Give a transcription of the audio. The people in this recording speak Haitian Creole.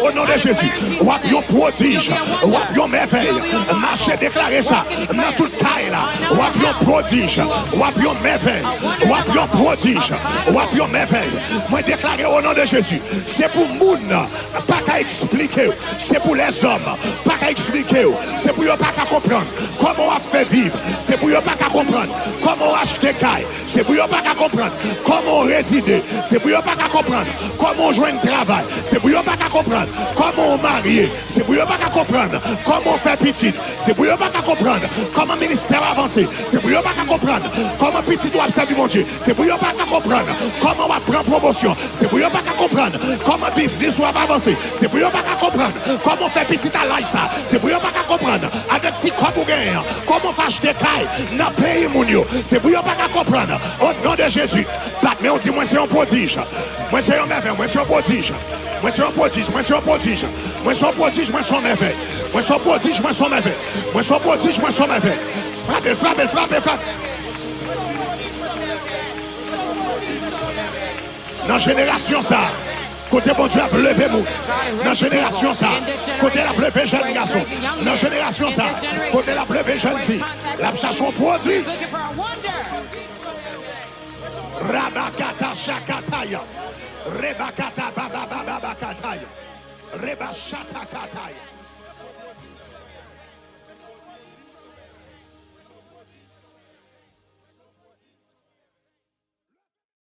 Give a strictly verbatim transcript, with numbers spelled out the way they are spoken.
O non de Jezi, w ap yon pwodij, w ap yon mèvèy. Mache deklare sa nan tout kay la. W ap yon pwodij, w ap yon mèvèy, w ap yon pwodij, w ap yon mèvèy. Mwen deklare o non de Jezi, se pou moun pa ka eksplike w, se pou lèzòm pa ka eksplike w, se pou yo pa ka konprann kòman w ap fè viv, se pou yo pa ka konprann kòman w achte kay, se pou yo pa ka konprann kòman w rezide, se pou yo pa ka konprann kòman w jwenn travay, se pou yo pa ka konprann kòman w marye, se pou yo pa ka konprann kòman w fè pitit, se pou yo pa ka konprann kòman ministè w avanse, se pou yo pa ka konprann kòman pitit ou ap sèvi Bondye, se pou yo pa ka konprann kòman w ap pran pwomosyon, se pou yo pa ka konprann kòman biznis ou ap avanse, se pou yo pa ka konprann kòman w fè pitit a laj sa, se pou yo pa ka konprann avèk ti kòb ou genyen an kòman w fè achte kay nan peyi moun yo, se pou yo pa ka konprann. O non de Jezi, bat men w, di, mwen se yon pwodij. Mwen se yon mèvèy, mwen se yon pwodij. Mwen se yon pwodij, mwen se yon pwodij. Mwen se yon pwodij, mwen se yon mèvèy. Mwen se yon pwodij, mwen se yon mèvèy. Mwen se yon pwodij, mwen se yon mèvèy. Frape, frape, frape, frape. Nan jenerasyon sa, kote Bondye ap leve moun. Nan jenerasyon sa, kote l ap leve jèn gason. Nan jenerasyon sa, kote l ap leve jèn fi. L ap chache yon pwodui. Rabakata shakataya. Rebakata babababakataya. Rebashatakataya.